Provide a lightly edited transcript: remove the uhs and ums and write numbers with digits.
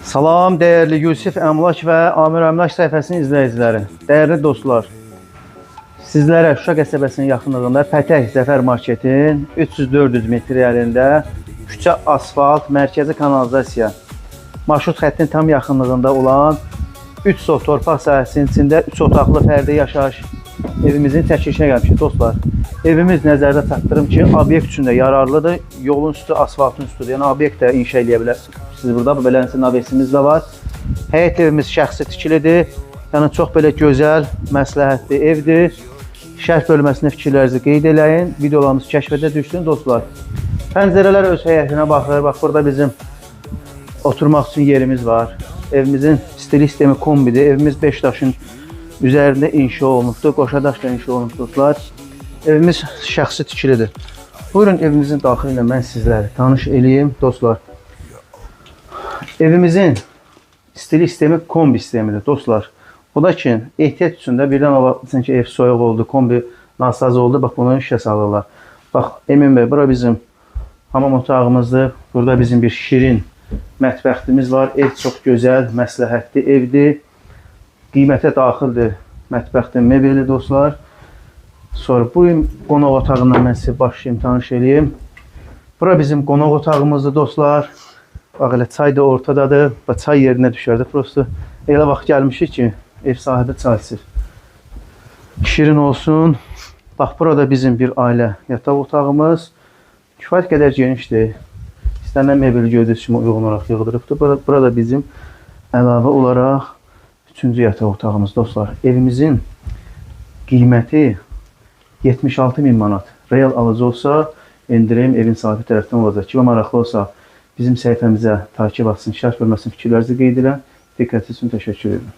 Salam dəyərli Yusif Əmlak və Amir Əmlak səhifəsinin izləyiciləri. Dəyərli dostlar, sizlərə Şuşa qəsəbəsinin yaxınlığında Pətək Zəfər Marketin 300-400 metr yerində küçə asfalt, mərkəzi kanalizasiya marşrut xəttinin tam yaxınlığında olan 3 sot torpaq sahəsinin içində 3 otaqlı fərdi yaşayış evimizin çəkilişinə gəlmişik dostlar. Evimiz nəzərdə çatdırım ki, obyekt üçün də yararlıdır. Yolun üstü asfaltın üstüdür. Yəni obyekt də inşa eləyə bilərsiniz burada. Beləncə navesimiz də var. Həyət evimiz şəxsi tikilidir. Yəni çox belə gözəl, məsləhətli evdir. Şərh bölməsində fikirlərinizi qeyd eləyin. Videolarımız kəşfətə düşsün dostlar. Pəncərələr öz həyətinə baxır. Bax burada bizim oturmaq üçün yerimiz var. Evimizin stili sistemi kombidir. Evimiz 5 daşın üzərində inşa olunubdur. Qoşa daşla inşa olunub dostlar. Evimiz şəxsi tikilidir. Buyurun evimizin daxili ilə mən sizləri tanış eləyim dostlar. Evimizin stili sistemi kombi sistemidir dostlar. O da ki, ehtiyat üçün də birdən ola bilsin ki, ev soyuq oldu, kombi nasaz oldu. Bax bunu işə salırlar. Bax Emin bəy, bura bizim hamam otağımızdır. Burada bizim bir şirin mətbəximiz var. Ev çox gözəl, məsləhətli evdir. Qiymətə daxildir mətbəxtin mebeli dostlar. Sonra buyurun qonaq otağından mən sizə başlayım, tanış eləyim. Bura bizim qonaq otağımızdır dostlar. Bax elə çay da ortadadır. Bax çay yerinə düşərdi. Prosto elə vaxt gəlmişik ki, ev sahibi çay içir. Şirin olsun. Bax burada bizim bir ailə yataq otağımız. Kifayət qədər genişdir. İstənilən mebel gördüyünüz kimi uyğun olaraq yığdırıbdır. Burada bizim əlavə olaraq üçüncü yataq otağımız dostlar. Evimizin qiyməti 76 min manat. Real alıcı olsa endirim evin sahibi tərəfindən olacaq. Kimə maraqlı olsa bizim səhifəmizə takip atsın, şərh bölməsini fikirlərinizi qeyd edin. Diqqətiniz üçün təşəkkür edirəm.